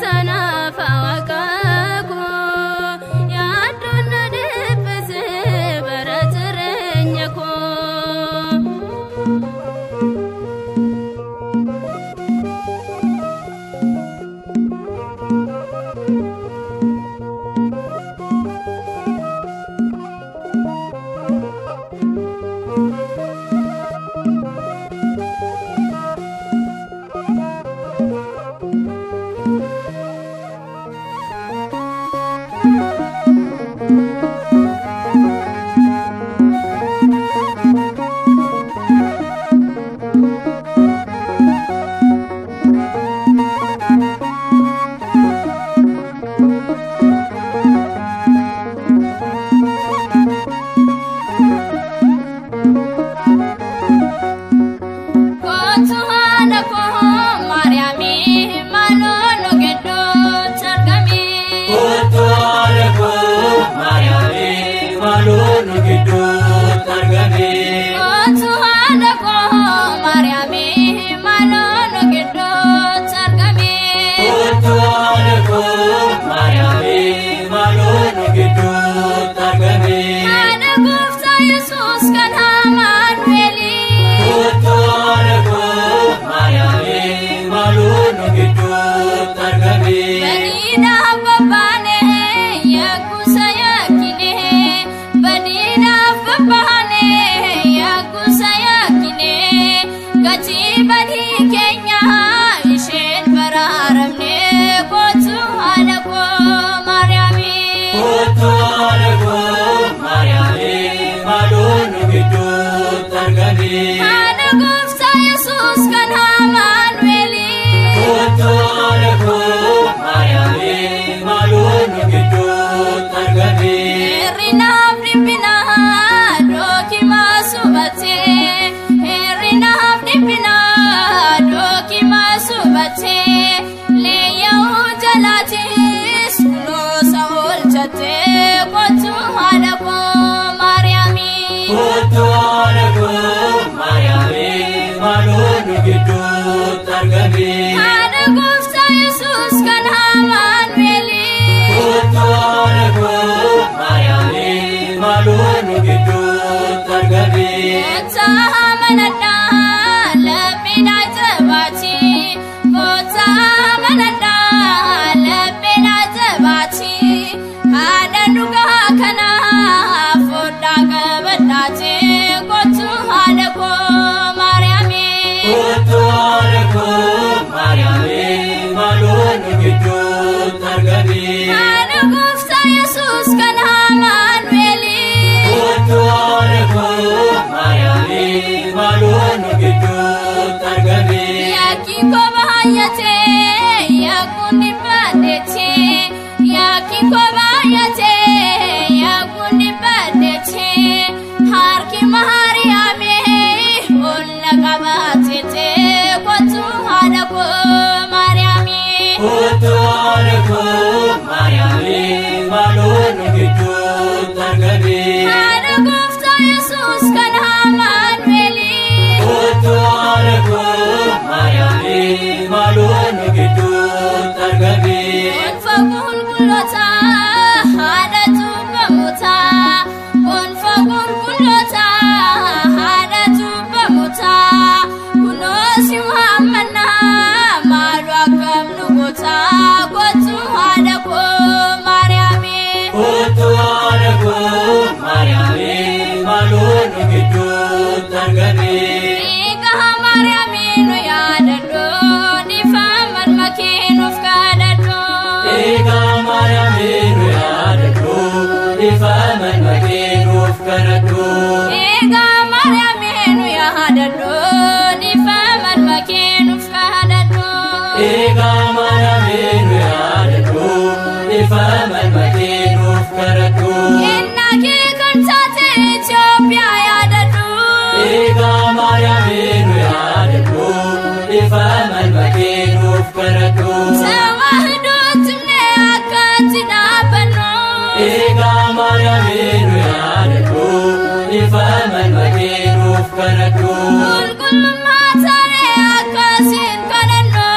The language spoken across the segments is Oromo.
Tanaaf waaqaa koo yaaddoon na dhiphise. Badii keenya isheen baraaramne kootu haadha koo Maariyaamii. Kootu haadha koo Maariyaamii maaloo nu gidduutti argami. Haadha gooftaa Yesuus kan Amaanu'eelii. Kootu haadha koo Maariyaamii maaloo nu gidduutti argami. Hir'inaaf dhiphinaa dhookimaa subatee. Hir'inaaf dhiphinaa dhookimaa subatee. Leeyya'uu jalaatis kunuunsa oolchatee kootu haadha koo Maariyaamii. Kootu haadha koo Maariyaamii maaloo nu gidduutti argami. Haadha gooftaa Yesuus kan Amaanu'eelii. Kootu haadha koo Maariyaamii maaloo nu gidduutti argami. Gooftaa amanadhaa laphee jabaati. Gooftaa amanadhaa laphee jabaati. Haadha dhugaa kanaaf foddaa qabadhaati. Kootu haadha koo Maariyaamii. Kootu haadha koo Maariyaamii maaloo nu gidduutti argami. Haadha gooftaa Yesuus kan Amaanu'eelii. Kootu haadha koo Maariyaamii maaloo nu gidduutti argami. Yakki koo baay'atee yakkuun dhibbadheetee. Yakki koo baay'atee yakkuun dhibbadheetee. Harki Maariyaamii ol na qabaateetee kootu haadha koo Maariyaamii. Kootu haadha koo Maariyaamii maaloo nu gidduutti argami. Haadha gooftaa Yesuus kan Amaanu'eelii. Kootu haadha koo Maariyaamii maaloo nu gidduutti argami. Gonfa qulqullootaa haadha cubbamootaa. Gonfa qulqullootaa haadha cubbamootaa. Kunoo si waammannaa maaloo akkam nu gootaa. Kootu haadha koo Maariyaamii. Kootu haadha koo Maariyaamii maaloo nu gidduutti argami. Dhiiga Maariyaamii nu yaadadhu dhiifama makee nuuf kadhadhu. Dhiiga Maariyaamii nu yaadadhu dhiifama makee nuuf kadhadhu. Dhiiga Maariyaamii nu yaadadhu dhiifama makee nuuf kadhadhu. Dhiiga Maariyaamii nu yaadadhu dhiifama makee nuuf kadhadhu. Kennaa kee kan taate Itoophiyaa yaadadhu. Dhiiga Maariyaamii nu yaadadhu dhiifama makee nuuf kadhadhu. Tawaahidootti himnee akkatti dhaabbannu. Dhiiga Maariyaamii nu yaadadhu dhiifama makee nuuf kadhadhu. Qulqullummaa taanee akkasiin kadhannu.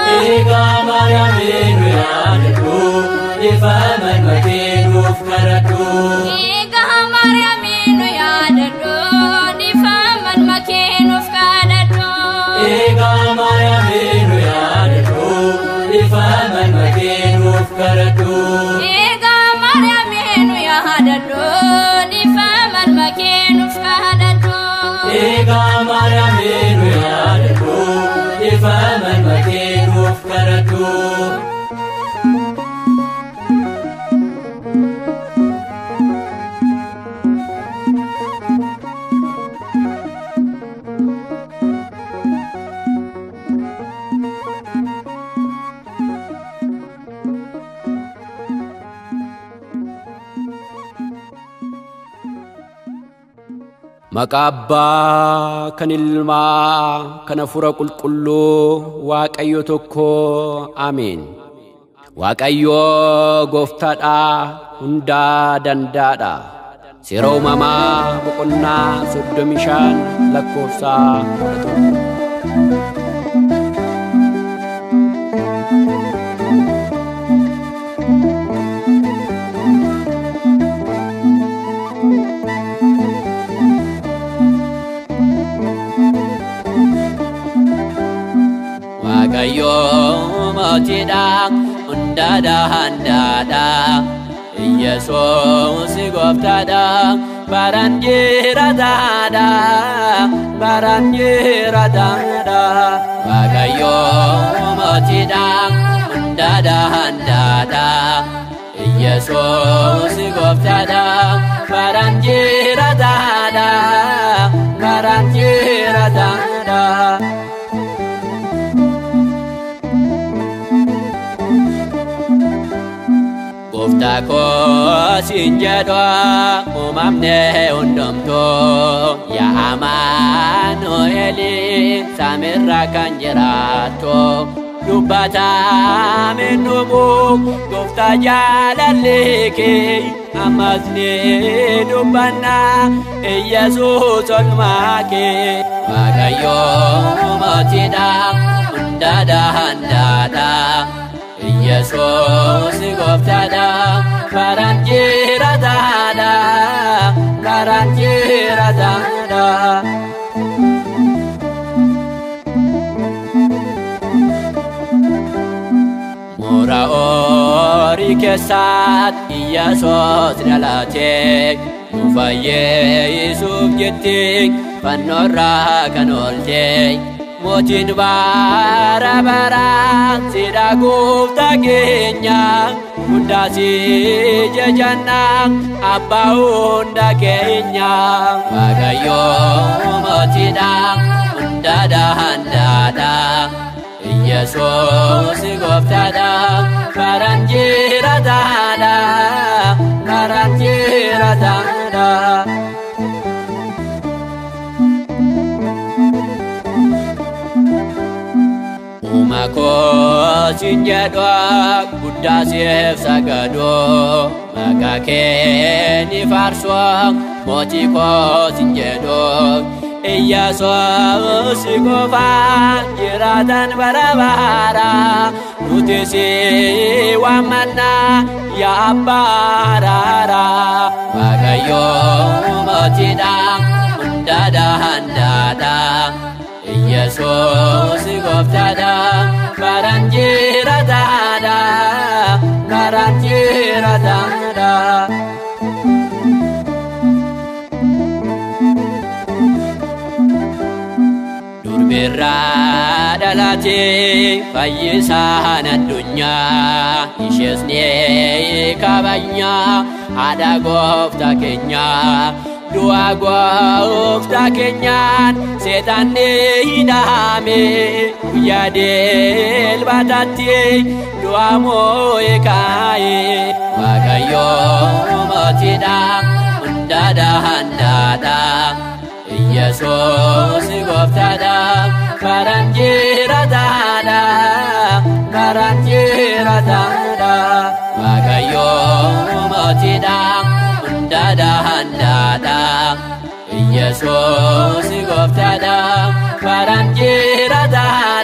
Dhiiga Maariyaamii nu yaadadhu dhiifama makee nuuf kadhadhu. Dhiiga Maariyaamii nu yaadadhu dhiifama makee nuuf kadhadhu. Dhiiga Maariyaamii nu yaadadhu dhiifama makee nuuf kadhadhu. Dhiiga Maariyaamii nu yaadadhu dhiifama makee nuuf kadhadhu. Dhiiga Maariyaamii nu yaadadhu dhiifama makee nuuf kadhadhu. Maqaa Abbaa kan Ilmaa kan Hafuura Qulqulluu Waaqayyo tokko Ameen. Waaqayyo gooftaadha hundaa danda'aadha. Seera uumamaa boqonnaa 35 lakkoofsa 11. Waaqayyo mootiidha hundaa dandaadha. Yesuus gooftaadha Baraan jiraataadha, baraan jiraataadha. Waaqayyo mootiidha, hundaadha hundaadha. Yesuus gooftaadha, baraan jiraataadha, baraan jiraataadha. Gooftaa koo siin jedhu uumamne hundumtuu, yaa Amaanu'eel samiirra kan jiraattu. Dubbatamee dhumu gooftaa jaalalli kee, ammas ni dubbanna Yesuus olmaa kee. Waaqayyo mootiidha, hundaadha hundaadha. Yesuus gooftaadha, baraan jiraataadha, baraan jiraataadha. Muura horii keessatti Yesuus dhalatee, nu fayyisuuf jettee fannoorraa kan ooltee. Mootiin bara baraan sidha gooftaa keenya, guddaa si jajanna abbaa hunda keenya. Waaqayyo mootiidha, hundaadha hundaadha. Yesuus gooftaadha, baraan jiraataadha, baraan jiraataadha. Uuma koo siin jedhu guddaa siif sagadoo, maqaa kee ni faarsu mootii koo siin jedhu. Yesuus qofa jiraatan bara bara, nuti si waammanna yaa abbaa araara. Waaqayyo mootiidha, hundaadha hundaadha. Yesuus gooftaadha, baraan jiraataadha, baraan jiraataadha. Durbirraa dhalatee fayyisaan addunyaa, ishees ni kabajna haadha gooftaa keenyaa. Du'a gooftaa keenyaan seexanni hidhame, guyyaa dilbataatti du'a moo'ee kaa'e. Waaqayyo mootiidha, hundaadha hundaadha. Yesuus gooftaadha, baraan jiraataadha, baraan jiraataadha. Waaqayyo mootiidha, hundaadha hundaadha. Yesuus gooftaadha, baraan jiraataadha.